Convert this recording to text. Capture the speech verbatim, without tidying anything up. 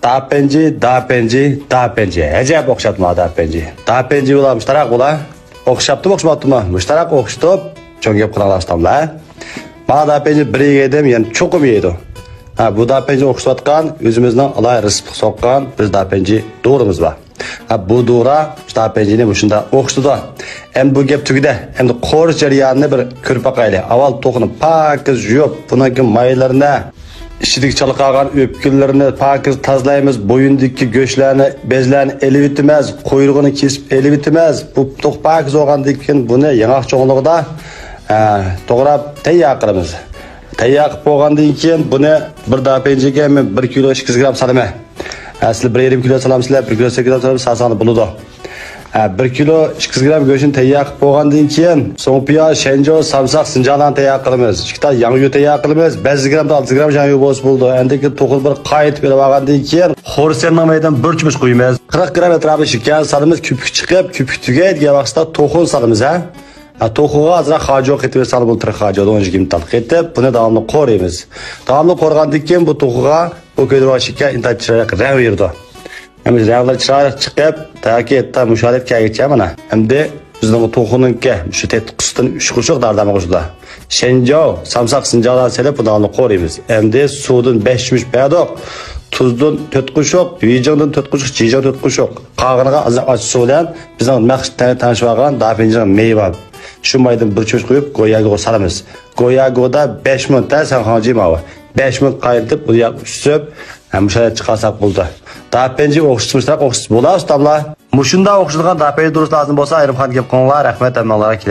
داپەنجى، داپەنجى، داپەنجى. ئەجەب ئوخشاتما داپەنجى. داپەنجى بۇلار مۇشتاراق بۇلار. ئوخشاپتۇ، ئوخشىماپتىما؟ مۇشتاراق ئوخشىتىپ، چوڭ گەپ قىلاڭلار ئۇستاملار. مانا داپەنجى بىر يېگەيدىم، يەنە چوقۇم يەيدۇ. ھە، بۇ داپەنجى ئوخشىتىۋاتقان، ئۆزىمىزنىڭ ئالاھىدە رېتسېپقا سوققان بىر داپەنجى دورىمىز بار. ھە، بۇ دورا داپەنجىنى مۇشۇنداق ئوخشىتىدۇ. ئەمدى بۇ گەپ تۈگىدى. ئەمدى قورۇش جەريانىنى بىر كۆرۈپ باقايلى. ئاۋۋال توخۇنى پاكىز يۇيۇپ، بۇنىڭ كېيىن مايلىرىنى، ئىچىدىكى چالا قالغان ئۆپكىلىرىنى پاكىز تازىلايمىز. بوينىدىكى گۆشلەرنى، بەزلەرنى ئېلىۋېتىمىز. قۇيرۇقىنى كېسىپ ئېلىۋېتىمىز. بۇ توخۇ پاكىز بولغاندىن كېيىن بۇنى ياڭاق چوڭلۇقىدا، ئە، توغراپ تەييار قىلىمىز. تەييار قىلىپ بولغاندىن كېيىن بۇنى بىر داپەنجىگە مەن بىر كىلو ئىككى يۈز گرام سالىمەن. ھە، سىلەر بىر يېرىم كىلو سالامسىلەر، بىر كىلو سەككىز يۈز گرام سالساڭلار بولىدۇ. ھە، بىر كىلو ئىككى يۈز گرام گۆشنى تەييار قىلىپ بولغاندىن كېيىن، سوڭپىياز، شەنجاۋ، سامساق، سىنجاڭلارنى تەييار قىلىمىز. ئىككى تال ياڭيۇ تەييار قىلىمىز. بەش يۈز گرام، ئالتە يۈز گرام ياڭيۇ بولسا بولىدۇ. ئەندىن كېيىن توخۇنى بىر قايتىپ ئېلىپ ئالغاندىن كېيىن، خورسەننىڭ مەيدىن بىر چۆمۈچ قۇيىمىز. قىرىق گرام ئەتراپىدا شېكەر سالىمىز، كۆپۈك چىقىپ، كۆپۈك تۈگەي دېگەن ۋاقىتتا توخۇنى سالىمىز، ھە. ھە، توخۇغا ئازراق خاجۇ قېتىۋەتسەڭلار بولىدۇ، تىرىك خاجۇ، ئون يىگىرمە تال قېتىپ، بۇنى داۋاملىق قورۇيمىز. داۋاملىق قورۇغاندىن كېيىن بۇ توخۇغا بۇ كۆيدۈرۈلگەن شېكەر ئىنتايىن چىرايلىق رەڭ بېرىدۇ. ئەمدى رەڭلىرى چىرايلىق چىقىپ، تاكى ھەتتا مۇشۇ ھالەتكە كەلگۈچە مانا. ئەمدى بىزنىڭ توخۇنىڭكى شۇ تېتىققۇسىدىن ئۈچ قوشۇق دارىدارما قوشۇلىدۇ. شەنجاۋ، سامساق، سىنجاۋلارنى سېلىپ، بۇنى داۋاملىق قورۇيمىز. ئەمدى سۇدىن بەش چۆمۈچ بەردۇق، تۇزدىن تۆت قوشۇق، ۋېيجىڭدىن تۆت قوشۇق، جىجىڭ تۆت قوشۇق. قالغىنىغا ئازراق ئاچچىق سۇ بىلەن بىزنىڭ نەق تەڭشىۋالغان داپىنجىڭ مېيى بار. شۇ مايدىن بىر چۆمۈچ قويۇپ، گوياگوغا سالىمىز. گوياگودا بەش مىنۇت، ھە، سەن خاڭجى ماۋۇ. بەش مىنۇت قاينىتىپ، بۇنى ياق ئۈسۈپ، ھە، مۇشۇنداق چىقارساق بولىدۇ. داپەنجى ئوخشىتىش مۇشۇنداق ئوخشىتىش بولا، ئۇستاملار. مۇشۇنداق ئوخشىتىدىغان داپەنجى دورىسى لازىم بولسا، ئايرىم خان گەپ قىلىڭلار. رەھمەت، ھەممىڭلارغا كېلەر.